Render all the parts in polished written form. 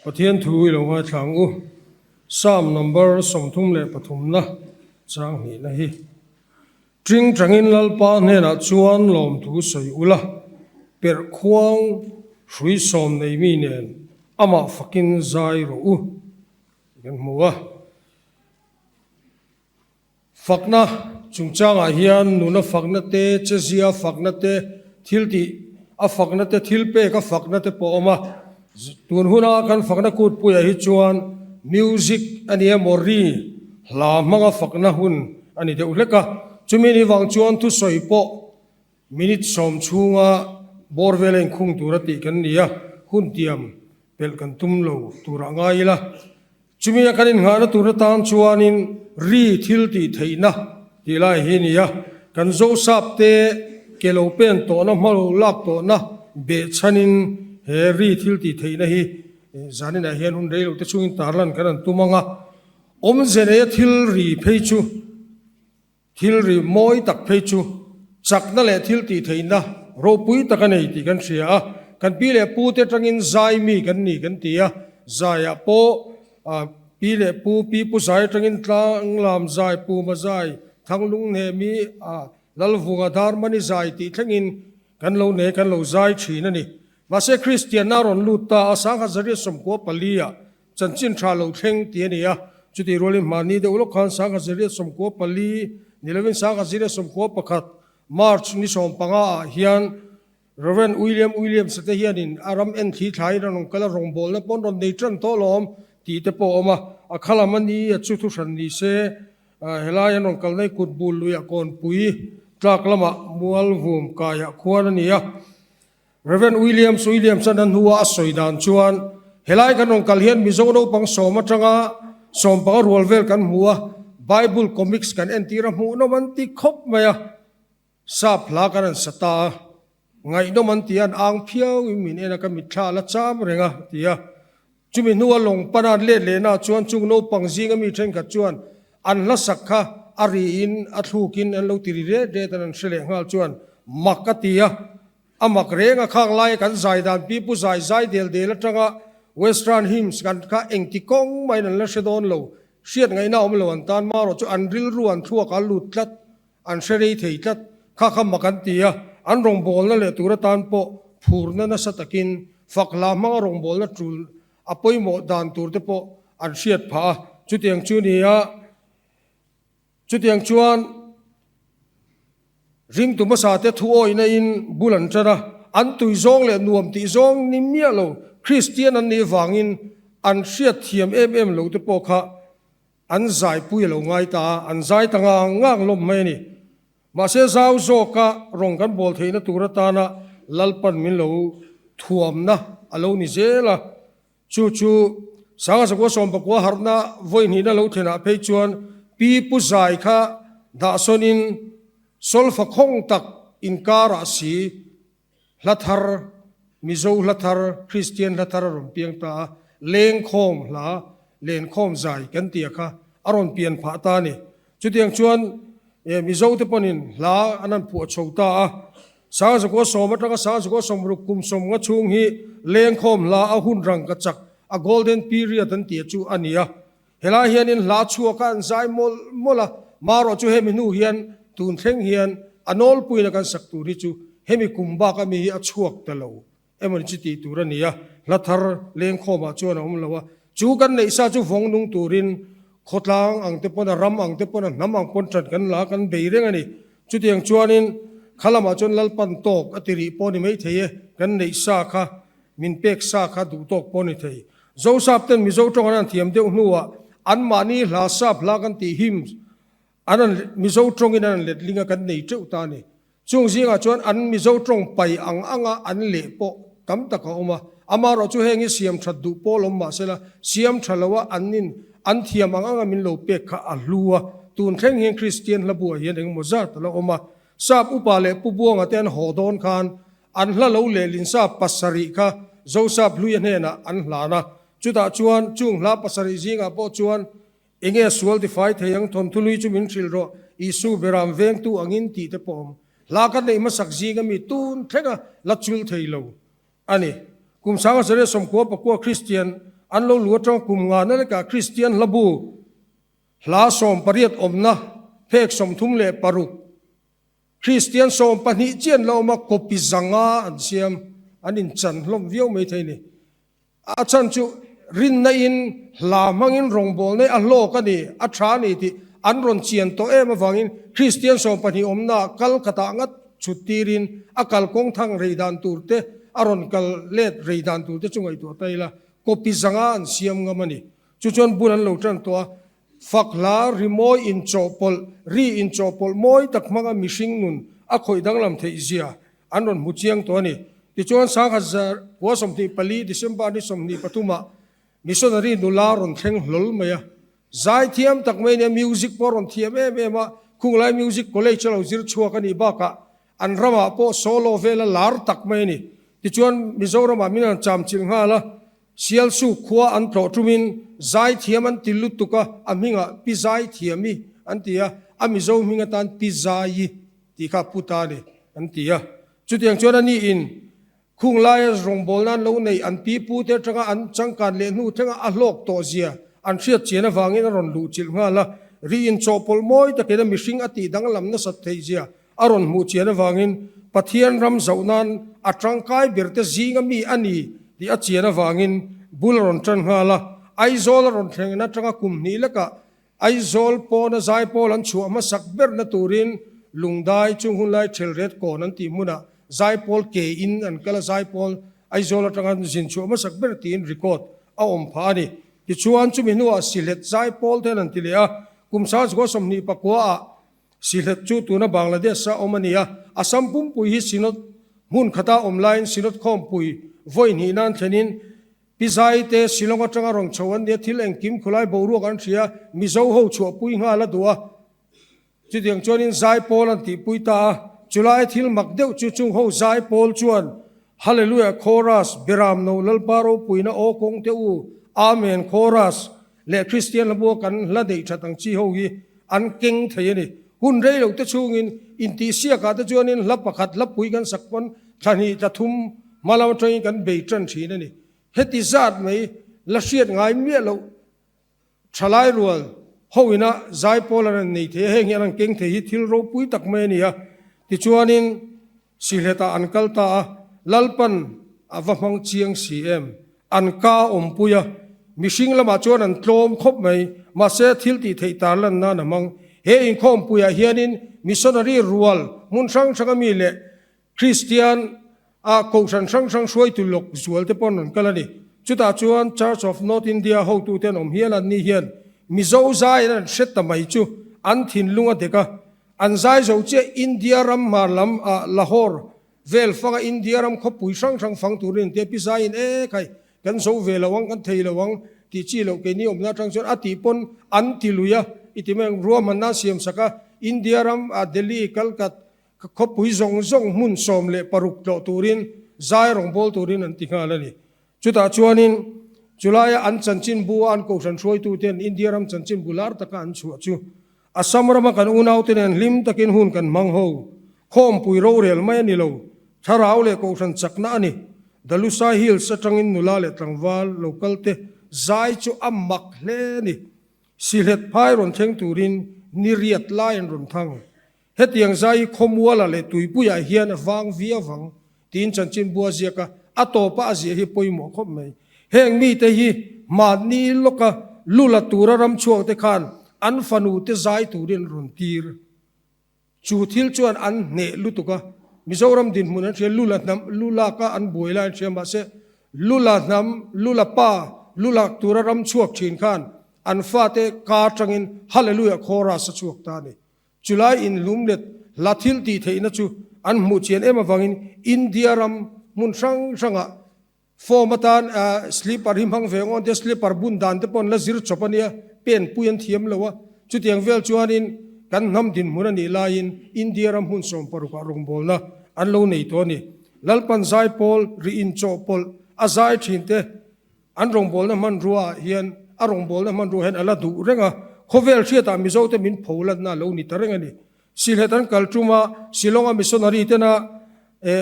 Pathian thu i lo ngaithla ang u. Psalm number 33 na chang hnihna hi. Ṭing ṭangin Lalpa hnenah chuan lawmthu sawi ula, perh khuang hrui sawm nei mi nen amah fakin zai rawh u tih kan hmu a. Fakna chungchangah hian nuna fakna te, chezia fakna te, thil tih a fakna te, thil pek a fakna te pawh a awm a. Tun huna kan fakna kutpuiah hi chuan music a ni emaw ri hla hmanga fakna hun a ni deuh hlek a, chumi ni vang chuan thusawi pawh minute sawm chhunga bawr vela inkhung tura tih kan ni a, hun tiam pelh kan tum lo turah ngai ila. Chumi a kan innghahna tur atan chuanin ri thil tih theihna tih lai hi a ni a, kan Zosap te ke lo pen tawhna hma lo lak tawhna behchhanin he ri thil tih theihna hi zaninah hian hun rei lo te chungin tarlan kan han tum ang a, awmze neia thil ri phei chu. Thil ri mawi tak phei chu chakna leh thil tih theihna ropui tak a nei tih kan hria a, kan pi leh pu te atangin zai mi kan ni kan ti a, zaiah pawh pi leh pu, pi pu zai atangin Tlanglam zai, Puma zai, Thanglungnemi, Lalvunga, Darmani zai tih thlengin kan lo nei, kan lo zai thin a ni. Mahse Kristianna a rawn lut ta a, 1994 ah Chanchin tha lo thleng tih a ni a, chutih rualin hmanni deuh lawk khan 1994 ni lovin 1991 March ni 15 ah hian Rev. William Williams-a te hianin a ram en thli thlaiin a rawn kal a, rawngbawlna pawh an rawn nei tan tawh alawm tih te pawh a awm a, a khalam a ni a chu thuhran ni se helai an rawn kalna hi kut bul luiah kawnpui tlak lamah mualvum kaiah khuan a ni a. Rev. Williams Williamson a hnua a sawi dan chuan, Helai kan rawn kal hian Mizo naupang sawm atanga sawmpanga rual vel kan hmu a, Bible comics kan entir a hmuhnawm an ti khawp mai a, sap hla kan han sa ta a, ngaihnawm an ti a, an ang phiau in min en a, ka mitthla a la cham reng a, ti a. Chumi hnua lawng pana an let lehna ah chuan chung naupang zinga mi thenkhat chuan an hla sak kha a riin a thlukin an lo ti ri ret ret an an hre leh nghal chuan mak a ti a, A mak reng a khang laia kan zai dan pi pu zai zai del del atanga Western hymns kan kha engti kawng maiin an la hre dawn lo, hriat ngaihna awm lo an tan marawh chu an rilru an thluak a lut tlat, an hre rei thei tlat, kha kha mak an ti a, an rawngbawlna leh tur atan pawh phurna nasa takin fak hla hmanga rawngbawlna tul a pawimawh dan tur te pawh an hriat phah a, chutiang chu nia. Chutiang chuan ringtu hmasa te thu awihna in bul an tan a, an tui zawng leh nuam tih zawng ni miah lo Kristian an nih vangin an hriat thiam em em lo te pawh kha an zaipui a lo ngai ta a, an zai ta ngang ngang lawm mai a ni. Mahse zau zawka rawng kan bawl theihna tur atana Lalpan min lo thuamna a lo ni zel a. Chu chu Sanga Zakua Sawmpakua harhna vawi hnihna lo thlenah phei chuan Pi Pu Zai kha dahsawnin solfa khawng tak inkarah si hla thar, Mizo hla thar, Kristian hla thar a rawn piang ta a, lengkhawm hla, lenkhawm zai kan tih a kha a rawn pian phah ta a ni. Chutiang chuan Mizo te pawhin hla an han phuah chho ta a, Sangzakua sawm atanga Sangzakua sawmruk kum sawmnga chhung hi lengkhawm hla a hun rang ka chak a golden period an tih chu a ni a. Helai hianin hla chhuak a an zai mawlh mawlh a, marawh chu hemi hnu hian tun thleng hian a nawlpuina kan sak tur hi chu hemi kum bak ami hi a chhuak ta lo. Emawni chu tih tur a ni a, hla thar lengkhawmah chuan a awm lo a, chu kan neih sa chu vawng nung turin khawtlang ang te pawn a ram ang te pawn a hnam ang pawn ṭan kan la kan bei reng a ni. Chutiang chuanin kha lamah chuan Lalpan tawk a ti rih pawh a ni maithei e, kan neih sa kha min pek sa kha duh tawk pawh a ni thei. Zosap ten Mizo ṭawng an han thiam deuh hnuah anmahni hla sap hla kan tih hymns an han Mizo ṭawngin an han letling a kan nei ṭeuh ta a ni. Chung zingah chuan an Mizo tawng pai ang anga an leh pawh tam tak a awm a, amaherawh chu heng hi siam that duh pawl awm mah sela, siam tha loa an in an thiam ang anga min lo pek kha a hlu a, tun thleng hian Kristian hla buah hian engemaw zat a la awm a. Sap upa leh Pu Buanga te an haw dawn khan an hla lo lehlin sap pasarih kha Zosap Hluia hnenah an hlan a, chutah chuan chung hla pasarih zingah pawh chuan Enge sual tifai thei ang thawnthu lui chu min hrilh rawh, Isu beram vengtu angin tih te pawh awm. Hla kan neih hmasak zing ami tun thlenga la chul thei lo a ni. Kum 1994 Kristian An lo lu atanga kum ngana lekah Kristian hlabu hla 18 awmna phek 36 Kristian 12 chian la awm a, copy 500 an siam, an inchan hlawm viau mai thei ni. A chhan chu rinna in hla hmangin rawngbawlna hi a hlawk a ni, a tha a ni tih an rawn chian tawh em avangin Kristian 12 awmnaah kal khatah ngat chhut tirin a kalkawng thang rei dan tur te, a rawn kal let rei dan tur te chu ngaihtuah ta ila, copy 500 an siam ngam a ni. Chu chuan bul an lo tan tawh a, fak hla rimawi inchawhpawlh, ri inchawhpawlh mawi tak hmanga mihring nun a khawih danglam theih zia an rawn hmu chiang tawh a ni. Tichuan, 1924 December ni 23 ah missionary nula rawn thleng hlawl mai a. Zaithiam tak mai nia music pawh a rawn thiam em em a, Khunglai Music College a lo zir chhuak a nih bakah an ramah pawh solo vela lar tak mai a ni. Tichuan, Mizoramah min han chamchilh nghal a, Sialsuk khua an tlawh tumin zaithiam an ti lutuk a, a hmingah Pi Zaithiami an ti a, a Mizo hming atan Pi Zaii tih kha pu ta a ni an ti a. Chutiang chuan a niin khung laia rawngbawlna an lo neih an pi pu te atanga an changkan leh hnu thlenga a hlawk tawh zia an hriat chian avangin a rawn luh chilh nghal a, ri inchawhpawlh mawi takin a mihring a tih danglam nasat theih zia a rawn hmuh chian avangin Pathian ram zoh nan a tangkai ber te zinga mi a ni tih a chian avangin bul a rawn tan nghal a. Aizawl a rawn thleng atanga kum hnih lekah Aizawl pawna zaipawl an chhuah hmasak berna turin Lungdai chung hunlai Thelret kawn an tih hmunah zaipawl ke in an kal a, zaipawl Aizawl atanga zin chhuah hmasak ber tiin record a awm phah a ni. Tichuan chumi hnuah Sylhet zaipawl te an ti leh a, kum 1929 ah Sylhet chu tuna Bangladesh a awm a ni a, Assam pumpui hi Synod hmun khata awm laiin Synod khawmpui vawi hnih nan thlenin Pi Zai te Shillong atanga rawn chho an nia, thil engkim khulai boruak an hria, Mizo ho chhuahpui nghal a duh a. Chutiang chuanin Zai pawl an tihpui ta a, chulai thil mak deuh chu chung ho Zai pawl chuan Hallelujah Chorus, Beram No Lalpa ropuina aw kawng te u, Amen Chorus leh Kristian hlabua kan hla neih that ang chi ho hi an keng thei a ni. Hun rei lo te chhungin intihsiakah te chuanin hla pakhat hlapui kan sak pawn thla hnih thla thum hma lam atangin kan bei tan thin a ni. Heti zat mai la hriat ngai miah loh thalai rual ho ina zaipawl an rawn nei thei a, heng hi an rawn keng thei hi thil ropui tak mai a ni a. Tichuanin Sihletah an kal ta a, Lalpan a va hmang chiang si em? An ka awmpui a, mihring lamah chuan an tlawm khawp mai, mahse thil tih theih tar lan nan a hmang. He inkhawmpuiah hianin missionary rual hmun hrang hranga mi leh Kristian a kohhran hrang hrang hruaitu lawk zual te pawh an rawn kal a ni. Chutah chuan Church of North India hotute an awm hial an ni hian Mizo zai an an hre ta mai chu an thinlung a dek a, An zai zo chiah India ram hmar lam ah Lahore vel fanga India ram khawpui hrang hrang fang turin an tia pi zaiin e khai kan zo ve lo ang kan thei lo ang tih chi loh keini awmna atang chuan a tih pawn an ti lui a i ti mai ang ruahmanna an siam sak a India ram ah Delhi Calcutta khawpui zawng zawng hmun 16 tlawh turin zai rawngbâwl turin an ti nghal a ni. Chutah chuanin chulaia an chanchinbu a an kohhran hruaituten India ram chanchinbu lar taka an chhuah chu Assam rama kan unaute nen hlim takin hun kan hmang ho. Khawmpui rorel mai a ni lo, thlarau leh kohhran chakna a ni. Dalusai Hills atangin nula leh tlangval lo kalte zai chu a mak hle a ni. Sihlet phai rawn thleng turin ni riat lai an rawn thang. Hetiang zai hi khawmualah leh tuipuiah hian a vang viau vang tiin chanchinbu a ziak a, a tawpa a ziah hi pawimawh khawp mai. Heng mite hi mahni lawka lu la tura ram chhuak te khan an fanu te zai turin rawn tir. Chu thil chuan an hneh lutuk a, Mizoram dinhmun an hria, lu la hnam, lu lak a an buai lai an hria mahse lu la hnam, lu la pa, lu lak tura ram chhuak thin khan an fate ka atangin Hallelujah chorus a chhuak ta a ni. Chulai inhlum let hla thil tih theihna chu an hmuh chian em avangin India ram hmun hrang hrangah form atan slipper hi hmang ve ngawn te slipper bun dan te pawh an la zir chawp a nia, pen pui an thiam lo a. Chutiang vel chuanin kan hnam dinhmun a nih laiin India ram hmun 16 ah rawngbawlna an lo nei tawh a ni. Lalpan zaipawl ri inchawhpawlh a zai thin te An rawngbawlna hmanrua ah hian a rawngbawlna hmanrua hian a la duh reng a, khawvel hriatah Mizote min pho lanna a lo ni ta reng a ni. Sylhet an kal tum a, Shillong-a missionary tena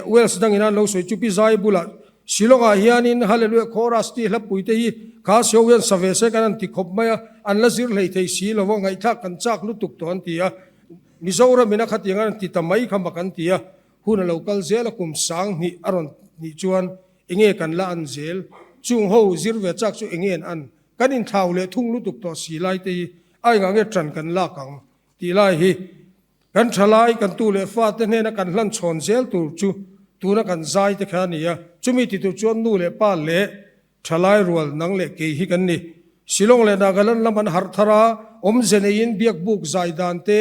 Wales dangin an lo sawi chu Pi Zai bulah. Shillong-ah hianin Hallelujah Chorus tih hlapuite hi kha sio hian sa ve se kan han ti khawp mai a, an la zir hlei thei si lo va, ngaihthlak kan chak lutuk tawh an ti a. Mizoram ina khatiang an ti ta mai kha mak an ti a, hun a lo kal zel a kum sang hnih a rawn nih chuan enge kan la an zel, chung ho zir ve chak chu enge an an, kan inthlau leh thung lutuk tawh si lai te hi a engah nge ṭan kan lak ang tih lai hi kan ṭhalai kan tu leh fate hnena kan hlan chhawn zel tur chu tuna kan zai te kha a ni a, chumi ti tur chuan nu leh pa leh Thalai rual nang leh kei hi kan ni. Shillong leh Nagaland lam an harh thar a, awmze neiin biakbuk zai dan te,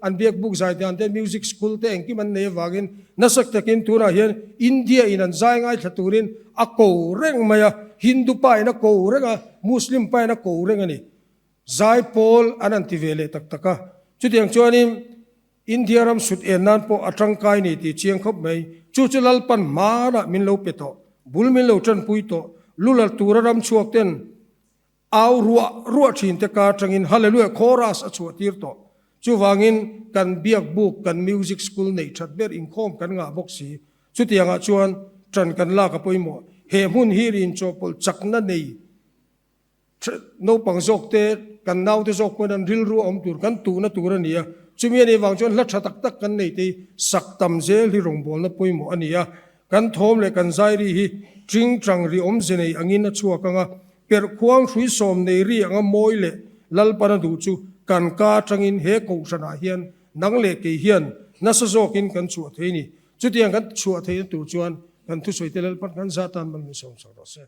an biakbuk zai dan te, music school te engkim an nei avangin nasa takin tunah hian India in an zai ngaithla turin a ko reng mai a, Hindu pa in a ko reng a, Muslim pa in a ko reng a ni. Zai pawl an han ti ve leh tak tak a. Chutiang chuanin India ram sut en nan pawh a tangkai ni tih chiang khawp mai. Chu chu Lalpan hmanah min lo pe tawh, bul min lo tanpui tawh, lulal tura ram chhuak ten au ruah ruah thin te kar tangin Hallelujah chorus a chhuah tir tawh. Chuvangin kan biak buk, kan music school neih that ber inkhawm kan ngah bawk si. Chutiangah chuan tan kan lak a pawimawh. He hmun hi rinchawhpawlh chakna nei Naupang zawk te, kan naute zawk pawhin an rilru a awm tur, kan tuhna tur a ni a. Chumi a nih vang chuan hla tha tak tak kan nei te hi sak tam zel hi rawngbawlna pawimawh a ni a. Kan thawm leh kan zairi hi tingtang ri awmze nei angin a chhuak ang a, perhkhuang hrui sawm nei ri anga mawi leh Lalpana duh chu kan ka atangin he kohhranah hian nang leh kei hian nasa zawkin kan chhuah thei a ni. Chutiang kan chhuah theihna tur chuan kan thusawite Lalpan kan zah tan mal min sawmsak rawh se.